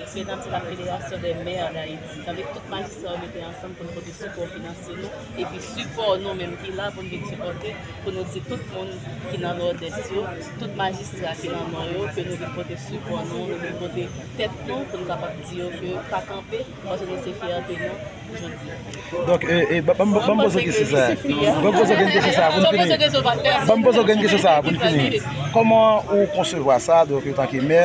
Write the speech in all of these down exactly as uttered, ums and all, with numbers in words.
Fedam se la Fédération des maires d'Haïti. Sa vle di tout majistra yo mete ansanm pou nou pote sipò finansye nou, epi sipò nou menm ki la pou nou vin sipòte, pou nou di tout moun ki nan Nòdès yo, tout majistra ki nan Nò yo, ke nou vin pote sipò nou, nou vin pote tèt nou, pou nou kapab di yo ke pa kanpe, paske nou se fyète nou jodi a. Donk, e, e, ban, ban, ban m poze w kesyon sa. Ban m poze w kesyon sa pou n fini. Ban m poze w kesyon sa pou n fini. Kòman ou konsevwa sa, donk, antanke mè,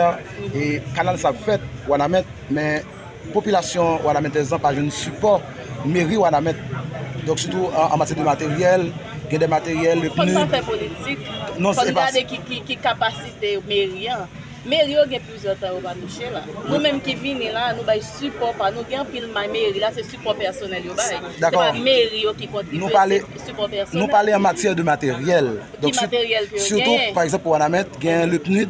e kanal sa ap fèt, Wanament, men popilasyon wanamentèz lan pa jwenn sipò meri Wanament. Donk, sitou an, an matyè de materyèl, gen de materyèl, le pneu. Fòk pa fè politik. Non, fòk n gade ki, ki, ki kapasite meri an. Meri yo gen plizyè tan yo pa touche la. Nou menm ki vini la, nou bay sipò pa nou. Gen anpil may meri la, se sipò pèsonèl yo bay. Se pa meri yo ki kontribye, se sipò pèsonèl. Nou pale an matyè de materyèl. Donk, ki materyèl ke yo genyen? Sitou, pa egzanp, pou Wanament, gen le pneu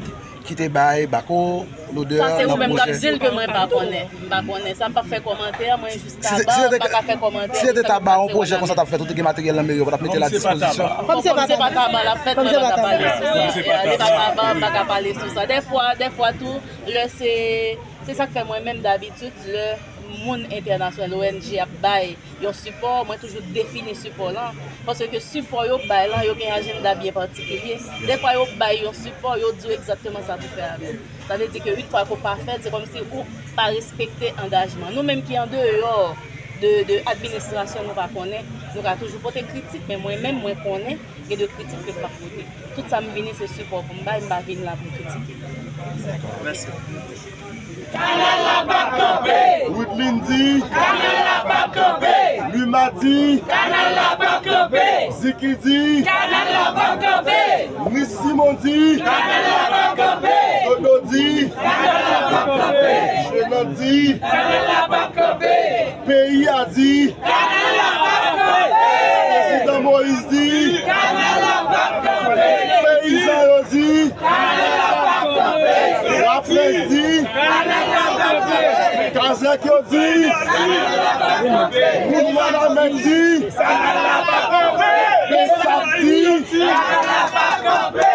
ki te bay bako, lodè nan pwojè. Sa se ou menm k ap di l ke mwen pa konnen. M pa konnen sa, m p ap fè kòmantè, mwen jis Taba, m pa ka fè kòmantè. Si se te Taba, yon pwojè konsa t ap fèt, ou te gen materyèl nan meri, ou pa t ap mete l a dispozisyon? Kòm se pa Taba l ap fèt, mwen pa ka pale sou sa. Se pa Taba, m pa ka pale sou sa. Dèfwa, dèfwa tou, lè se, se sa k fè mwen menm dabitid, lè moun entènasyonal, O N G ap bay yon sipò, mwen toujou defini sipò lan. Paske sipò yo bay lan, yo gen ajanda byen patikilye. Dèfwa yo bay yon sipò, yo di w egzakteman sa pou fè avè l. Sa vle di ke yon fwa ke w pa fè l, se kòmsi ou pa respekte angajman. Nou menm ki andeyò de, de administrasyon, nou pa konnen, nou ka toujou pote kritik, men mwen menm, mwen konnen gen de kritik ke m p ap pote. Tout sa m vini, se sipò pou m bay, m pa vin la pou m kritike. Mèsi. Kanal la p ap kanpe! Woodline di. Kanal la p ap kanpe! Luma di. Kanal la p ap kanpe! Ziki di. Kanal la p ap kanpe! Nis Simon di. Kanal la p ap kanpe! Dodo di. Kanal la p ap kanpe! Jenan di. Kanal la p ap kanpe! Peyi a di. Kanal la p ap kanpe! Prezidan Moyiz di. Kanal la p ap kanpe! Peyizan yo di. Kanal la p ap kanpe! Laprès di. Kanal la p ap kanpe! Kazèk yo di. Kanal la p ap kanpe! Moun Wanament di. Kanal la p ap kanpe! Bsap di. Kanal la p ap kanpe!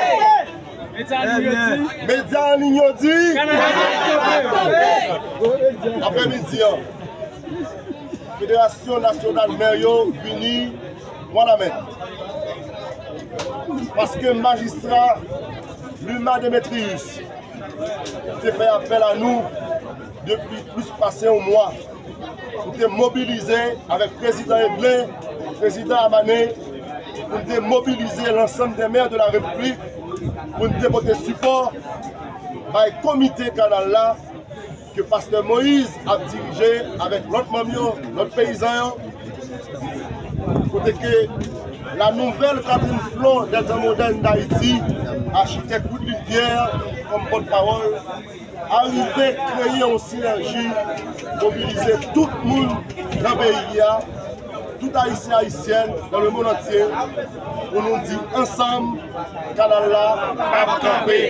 Medya an liy yo di. Medya an liy yo di. Kanal la p ap kanpe! Aprèmidi an, Federasyon Nasyonal Mè yo vini Wanament. Paske majistra Luma Demetrius te fè apèl a nou depi plis pase yon mwa. Nou te mobilize avèk Prezidan Edlen, Prezidan Amane, pou n te mobilize lansanm dè mè de la Repiblik pou n te pote sipò bay komite kanal la ke pastè Moyiz ap dirije avèk lòt manm yo, lòt peyizan yo, kote ke la nouvelle Catherine Flon des temps modernes d'Haïti, achitèk Woodline Pierre kòm pòtpawòl, arive kreye yon sinèji, mobilize tout moun nan peyi a, tout Ayisyen, Ayisyèn, dans le monde entier, pou nou di ansanm, kanal la p ap kanpe.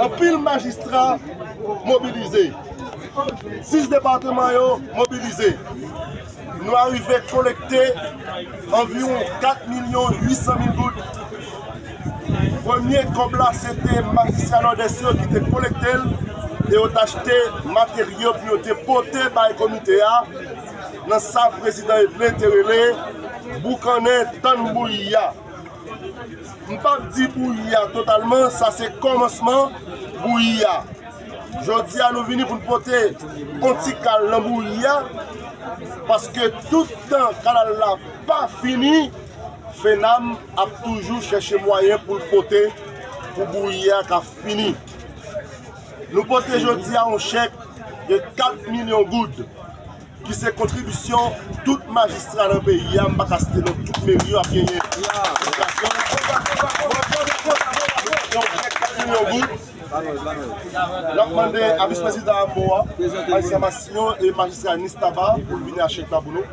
Anpil majistra mobilize. Sis depatman yo mobilize. Nou arive kolekte anviwon kat milyon uit san mil goud. Premye kòb la, se te majistra Nòdès yo ki te kolekte l, e yo t achte materyo pou yo te pote bay komite a, nan sa Prezidan Edlen te rele boukannen tann bouyi a. M p ap di bouyi a totalman, sa se kòmansman bouyi a. Jodi a, nou vini pou n pote yon ti kal nan bouyi a, paske tout tan kanal la pa fini, FENAM ap toujou chèche mwayen pou l pote pou bouyi a ka fini. Nou pote jodi a yon chèk de kat milyon goud, ki se kontribisyon tout majistra nan peyi a, m pa ka site non tout meri yo ap genyen. Yon chèk kat milyon goud. N ap mande a vis prezidan Amo a, majistra Masyon e majistra Nistaba pou l vini ak chèk la pou nou.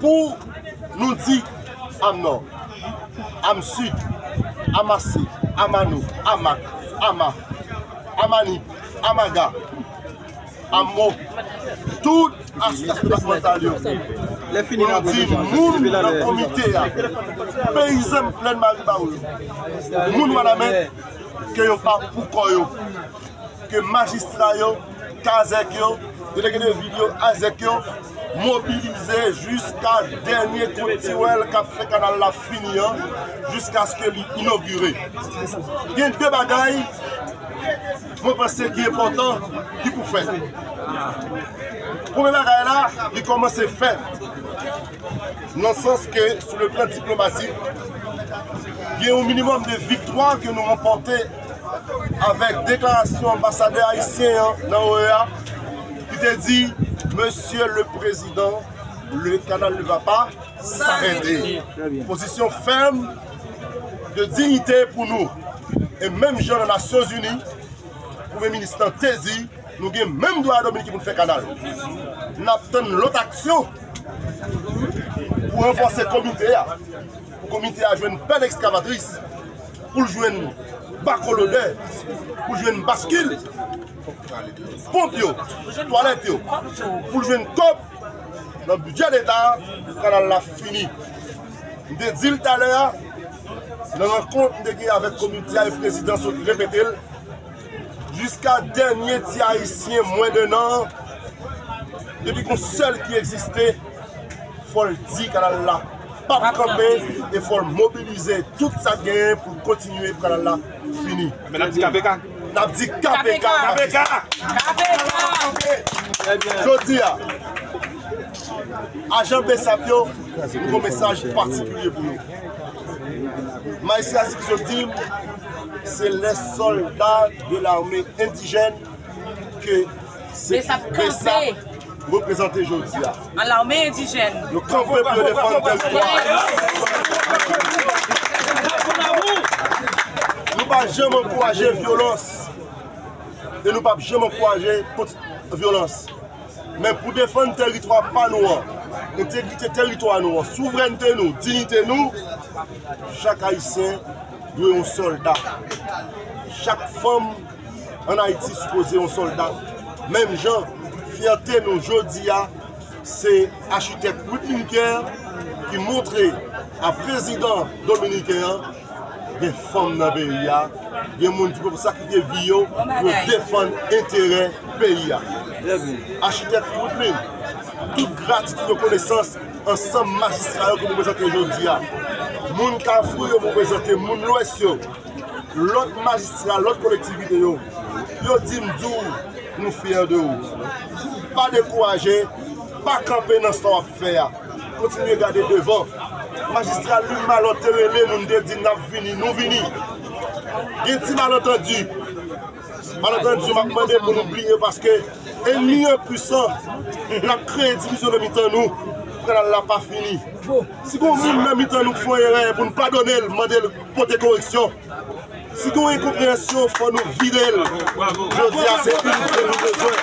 Pou nou di Amnò, Amsid, Amase, Amano, Amak, Ama, Amanip, Amaga, Amo, tout asosiyasyon depatmantal yo. Pou nou di moun nan komite a, peyizan Plèn Maribawou yo, moun Wanament, ke yo pa pou kò yo. Ke majistra yo, kazèk yo, delege de vil yo, azèk yo, mobilize jiska dènye kout tiwèl k ap fè kanal la fini an, jiskaske li inogire. Gen de bagay mwen panse ki enpòtan ki pou fèt. Premye bagay la, li kòmanse fèt nan sans ke, sou le plan diplomatik, gen yon minimòm de viktwa ke nou ranpòte avèk deklarasyon anbasadè ayisyen an nan O E A ki te di, Monsieur le Président, le canal ne va pas s'arrêter. Pozisyon fèm de diyite pou nou. E menm jan nan Nasyonzini, Premye minis lan te di, nou gen menm dwa a Dominik pou n fè kanal. N ap tann lòt aksyon pou ranfòse komite a, pou komite a jwenn pèl ekskavatris, pou l jwenn bako lodè, pou l jwenn baskil, ponp yo, twalèt yo, pou l jwenn kòb nan bidjè leta a, pou kanal la fini. M te di l talè a, nan rankont m te gen avèk komite a e prezidan sot repete l, jiska dènye ti ayisyen mwen de nan, depi gon sèl ki egziste, fò l di kanal la p ap kanpe e fò l mobilize tout sa k genyen pou l kontinye pou kanal la fini. Men n ap di K P K. N ap di K P K. K P K. K P K. Jodi a, ajan BSAP yo, nou gon mesaj patikilye pou yo. Majistra Sikso di m, se les soldats de l'armée indigène ke se BSAP reprezante jodi a. An lame endijèn. Nou kanpe pou yo defann tèritwa. Nou pa janm ankouraje vyolans. E nou p ap janm ankouraje tout vyolans. Men pou defann tèritwa pa nou an, entegrite tèritwa nou an, souvrènte nou, diyite nou, chak Ayisyen dwe yon sòlda. Chak fanm ann Ayiti sipoze yon sòlda. Menm jan, fyète nou jodi a, se achitèk Wideline Pierre ki montre a prezidan dominiken an, gen fanm nan peyi a, gen moun ki pwòp sakrifye vi yo pou yo defann enterè peyi a. Achitèk Wideline, tout gratitid, rekonesans ansanm majistra yo ke nou prezante jodi a. Moun Kafou yo pou prezante, moun Lwès yo, lòt majistra, lòt kolektivite yo, yo di m di w, nou fyè de ou. Pa dekouraje, pa kanpe nan sa w ap fè a. Kontinye gade devan. Majistra Lil Malò te rele nou, n te di n ap vini, nou vini. Gen ti malantandi. Malantandi, m ap mande pou nou bliye paske ènmi an pwisan, l ap kreye divizyon nan mitan nou pou kanal la pa fini. Si gon moun nan mitan nou k fè yon erè, pou n padone l, mande l pote koreksyon. Si gen yon enkonpreyansyon, fò nou vide l. Jodi a, se inite nou bezwen.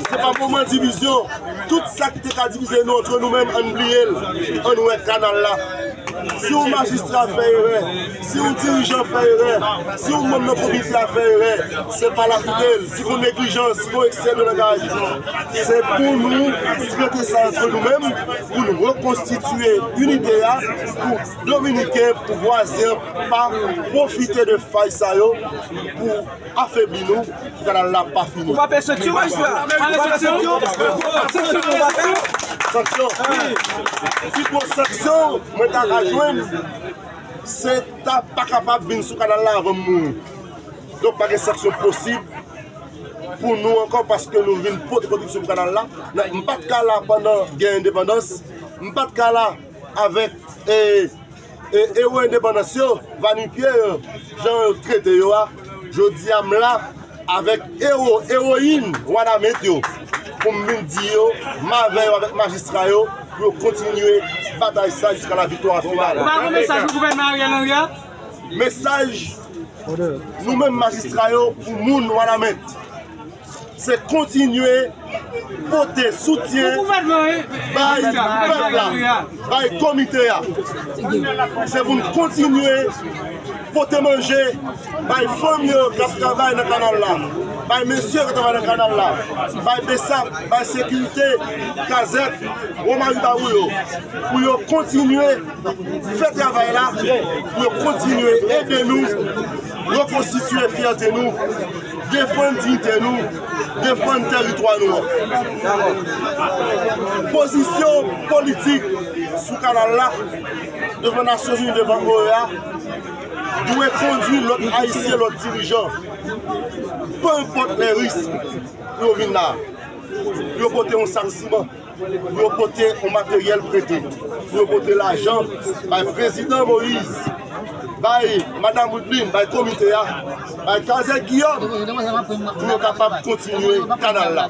Se pa moman divizyon. Tout sa ki te ka divize nou antre nou menm, ann bliye l. Ann wè kanal la. Si yon majistra fè erè, si yon dirijan fè erè, si yon manm nan komite a fè erè, se pa l ap kite l. Si gon neglijans, si gon eksè de langaj, se pou nou trete sa antre nou menm, pou nou rekonstitiye inite a, pou Dominiken, pou vwazen an pa pwofite de fay sa yo pou afebli nou, pou kanal la pa fini. Ou pa pè sanksyon, majistra? Ou pa pè sanksyon? Ou pa pè sanksyon? Ou pa pè sanksyon? Sanksyon. Pi gwo sanksyon mwen ta ka jwenn, se ta pa kapab vin sou kanal la avan m mouri. Donk, pa gen sanksyon posib pou nou ankò paske nou vin pote kontribisyon pou kanal la. Nan, m pa t ka la pandan gen endepandans. M pa t ka la avèk, e, e, ewo endepandans yo, va nu pieds yo, jan yo trete yo a. Jodi a, m la avèk ewo, ewoyin Wanament yo, pou m vin di yo, m avè yo avèk majistra yo, pou yo kontinye batay sa jiska la viktwa final. Ou pa gon mesaj pou gouvènman Ariel Henry a? Mesaj nou menm majistra yo pou moun Wanament, se kontinye pote soutyen bay pèp la, bay komite a. Se pou n kontinye pote manje bay fanm yo k ap travay nan kanal la, bay mesye k ap travay nan kanal la, bay BSAP, bay sekirite, kazèk, Womari Bawou yo, pou yo kontinye fè travay la, pou yo kontinye ede nou Rekonstitiye fyète nou, defann diyite nou, defann tèritwa nou an. Pozisyon politik sou kanal la, devan Nasyonzini, devan O E A, dwe kondwi lòt Ayisyen, lòt dirijan, peu importe les risques, pou yo vin la, pou yo pote yon sak siman, pou yo pote yon materyèl prete, pou yo pote lajan bay prezidan Moïse, bay madanm Wideline, bay komite a, bay Kazèk Guillaume, pou yo kapab kontinye kanal la.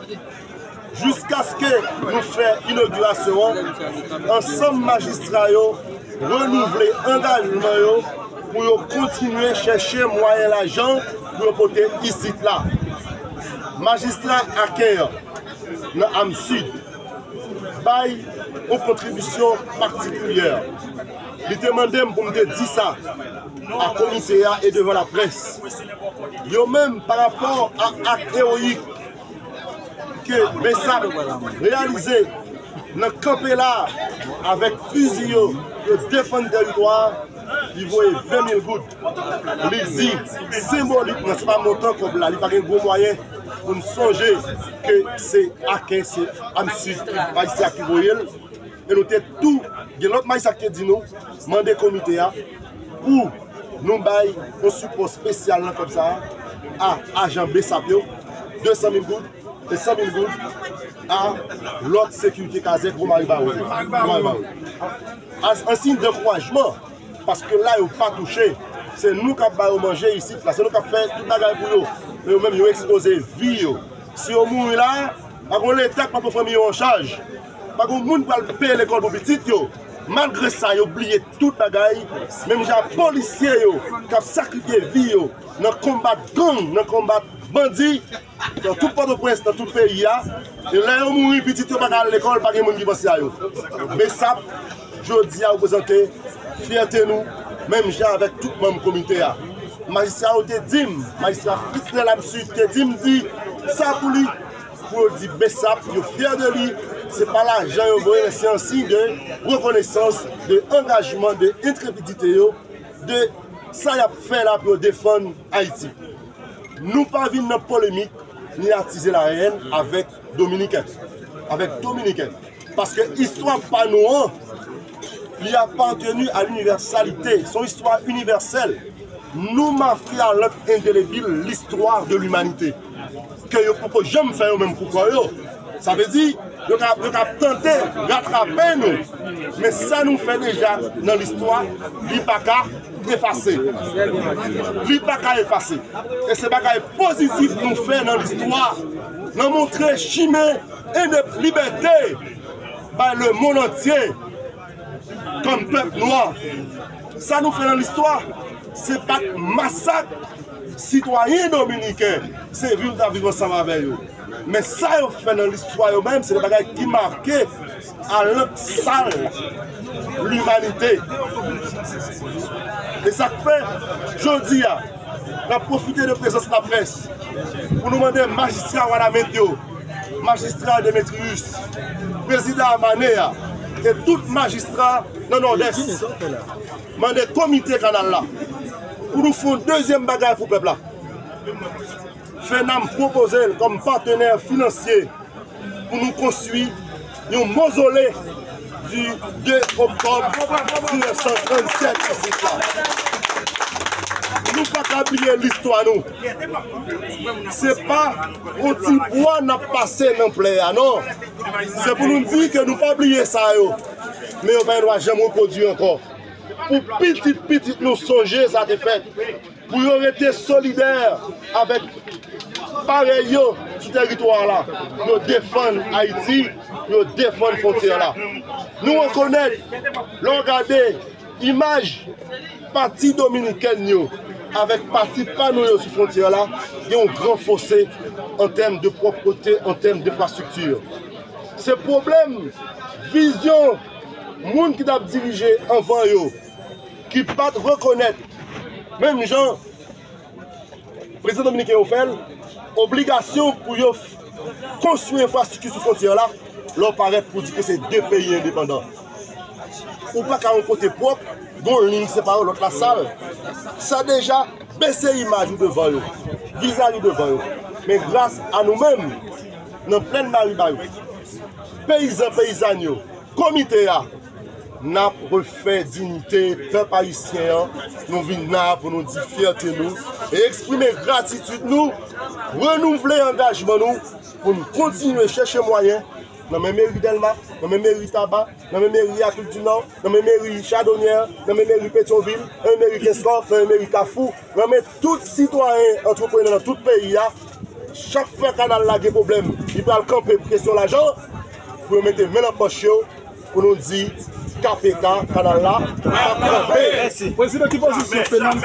Jiskaske nou fè inogirasyon an, ansanm majistra yo renouvle angajman yo pou yo kontinye chèche mwayen lajan pou yo pote isit la. Majistra Aken an nan AMSUD bay yon kontribisyon patikilyè. Li te mande m pou m te di sa a komite a e devan laprès. Yo menm, pa rapò a ak ewoyik ke BSAP reyalize nan kanpe la avèk fizi yo, yo defann tèritwa a, li voye ven mil goud. Li di, senbolikman, se pa montan kòb la, li pa gen gwo mwayen pou n sonje ke se Aken, se AMSUD, majistra ki voye l. E nou te tou, gen lòt majistra ki te di nou, mande komite a pou nou bay yon sipò espesyal nan kòb sa a, a ajan BSAP yo, de san mil goud, e san mil goud a lòt sekirite kazèk Womari Bawon. Womari Bawon. An, an siy dankourajman, paske la yo pa touche, se nou k ap ba yo manje isit la, se nou k ap fè tout bagay pou yo. Men yo menm, yo ekspoze vi yo. Si yo mouri la, pa gon Leta k pral pran fanmi yo an chaj. Pa gon moun k pral peye lekòl pou pitit yo. Malgre sa, yo bliye tout bagay. Menm jan ak polisye yo k ap sakrifye vi yo nan konbat gang, nan konbat bandi, nan tout Pòtoprens, nan tout peyi a. E lè yo mouri, pitit yo pa ka al lekòl, pa gen moun ki panse a yo. BSAP, jodi a, reprezante fyète nou, menm jan avèk tout manm komite a. Majistra yo te di m, majistra Fritznel AMSUD te di m di sa pou li, pou yo di BSAP, yo fyè de li, se pa lajan yo voye, men se an siy de rekonesans, de angajman, de entrepidite yo, de sa y ap fè la pou yo defann Ayiti. Nou pa vin nan polemik ni atize la haine avèk Dominiken, avèk Dominiken. Paske istwa pa nou an, li apateni a linivèsalite. Se yon istwa inivèsèl. Nou make a lank endelebil l'histoire de l'humanité. Ke yo poko janm fè yo menm pou kò yo. Sa vle di, yo ka, yo ka tante ratrape nou. Men sa nou fè deja nan listwa, li pa ka efase. Li pa ka efase. E se bagay pozitif nou fè nan listwa. Nan montre chimen endep-, libète bay lemonn antye. Kòm pèp nwa. Sa nou fè nan listwa, se pa t masak sitwayen dominiken, se viv ta viv ansanm avè yo. Men sa yo fè nan listwa yo menm, se de bagay ki make a lank sal limanite. E sa k fè, jodi a, n ap pwofite de prezans laprès pou nou mande majistra Wanament yo, majistra Demetrius, prezidan Amane a, e tout majistra nan Nòdès, mande komite kanal la pou nou fè yon dezyèm bagay pou pèp la. FENAM pwopoze l kòm patenè finansye pou nou konstwi yon mozole di de oktòb mil nèf san trannsèt isit la. Nou pa ka bliye listwa nou. Se pa yon ti bwa n ap pase nan plè a, non. Se pou nou di ke nou pa bliye sa yo. Men yo pa gen dwa janm repwodui ankò. Pou pitit pitit nou sonje sa te fèt. Pou yo rete solidè avèk parèy yo sou tèritwa la, pou yo defann Ayiti, pou yo defann fwontyè la. Nou rekonèt, lè w gade imaj pati dominikèn yo avèk pati pa nou yo sou fwontyè la, gen yon gran fose an tèm de pwòpte, an tèm de enfrastrikti. Se pwoblèm vizyon moun ki t ap dirije anvan yo, ki pa t rekonèt, menm jan prezidan dominiken yo fè l, obligasyon pou yo f-, konstwi enfrastrikti sou fwontyè la, lè w parèt pou di ke se de peyi endepandan. Ou pa ka yon kote pwòp, gon liy separe w, lòt la sal. Sa deja Bese imaj ou devan yo, vizaj ou devan yo. Men gras a nou menm, nan plèn Maribayou, peyizan, peyizàn yo, komite a, n ap refè diyite pèp ayisyen an. Nou vin la pou nou di fyète nou e eksprime gratitid nou, renouvle angajman nou pou n kontinye chèche mwayen nan men meri Dèlma, nan men meri Taba, nan men meri Akil di Nò, nan men meri Chadonyè, nan men meri Petyonvil, nan men meri Kenskòf, nan men meri Kafou, nan men tout sitwayen antreprenè nan tout peyi a. Chak fwa kanal la gen pwoblèm, li pral kanpe pou kesyon lajan, pou yo mete men nan pòch yo, pou nou di K P K, kanal la ap kanpe. Prezidan, ki pozisyon Fernand